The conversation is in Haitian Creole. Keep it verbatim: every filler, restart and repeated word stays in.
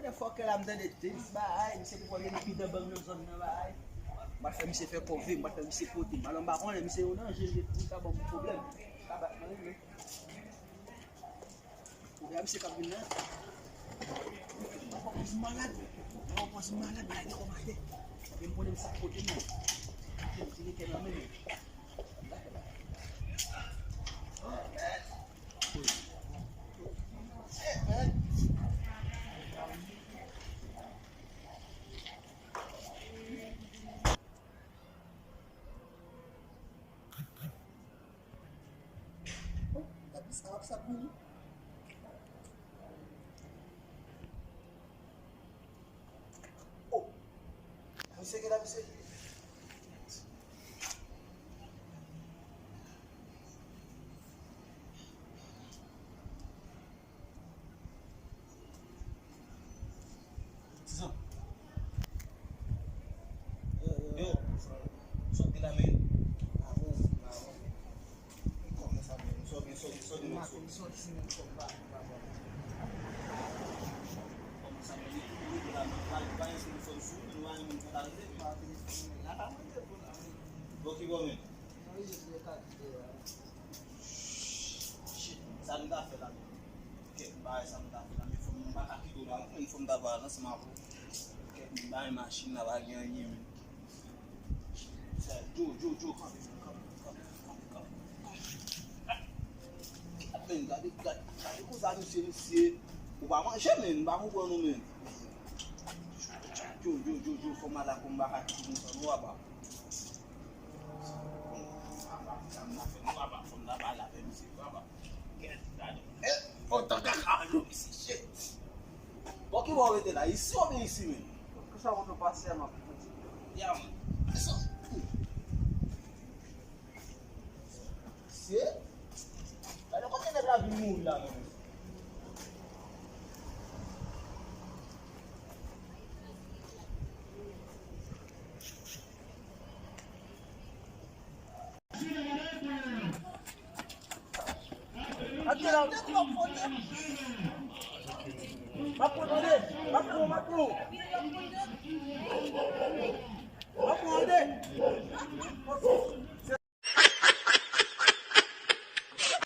Fòkè la, m tande dis bagay, misye pou pran depi dan bang nan zòn nan bagay. M pa t fè misye fè kòve, m pa t fè misye pote m. Alò, m pa konnen, misye yon danje, li tou ka ban m pwoblèm. Ka bat mwen, wi. Ou wè misye k ap vin nan? Mwen pòz malad. Mwen pòz malad, bagay de kòm atè. Epi m konnen m sa pote m nan. Atè m tire kè nan men m. Oh, la plis a ap sa pou nou. Oh, misye gen la, misye. Tizan. Yo, sòti la, men. Kòman sa, men? Sòti, sòti, sòti, men. Kòman sa, men? Li tou la, men. Pa, pa gen telefòn sou li, nou pa gen moun kontakte, men. Bon, ki bon, men? Shit, sa nou ta fè la, men? Kèt, bagay sa nou ta fè la, men fò m, m pa ka kite w la, non, men fò m ta pral ansanm avè w. Kèt, men bagay machin la pa gen anyen, men. Sa, Djo, Djo, Djo, kanpe, kanpe, kanpe, kanpe, kanpe, kanpe. Kèt, men, gade, gade, gade konsa misye, misye. Ou pa manje, men, m pa konprann ou, men. Djo, Djo, Djo, Djo, fò m al la, fò m pa ka kite konsa, non, papa. Bon, papa, sa m ta fè, non, papa, fò m ta pale avè misye, papa. Kèt, gade. Eh, otan kaka, yo, isi, shit. Bon, ki bò w rete la? Isi oubyen isi menm? Kisa w tou pase a, m ap di? Ya, man. Sa. Shit. Gade kote nèg la vin mouri la, menm. Atè la. M ap pran, tande. M ap pran, m ap pran.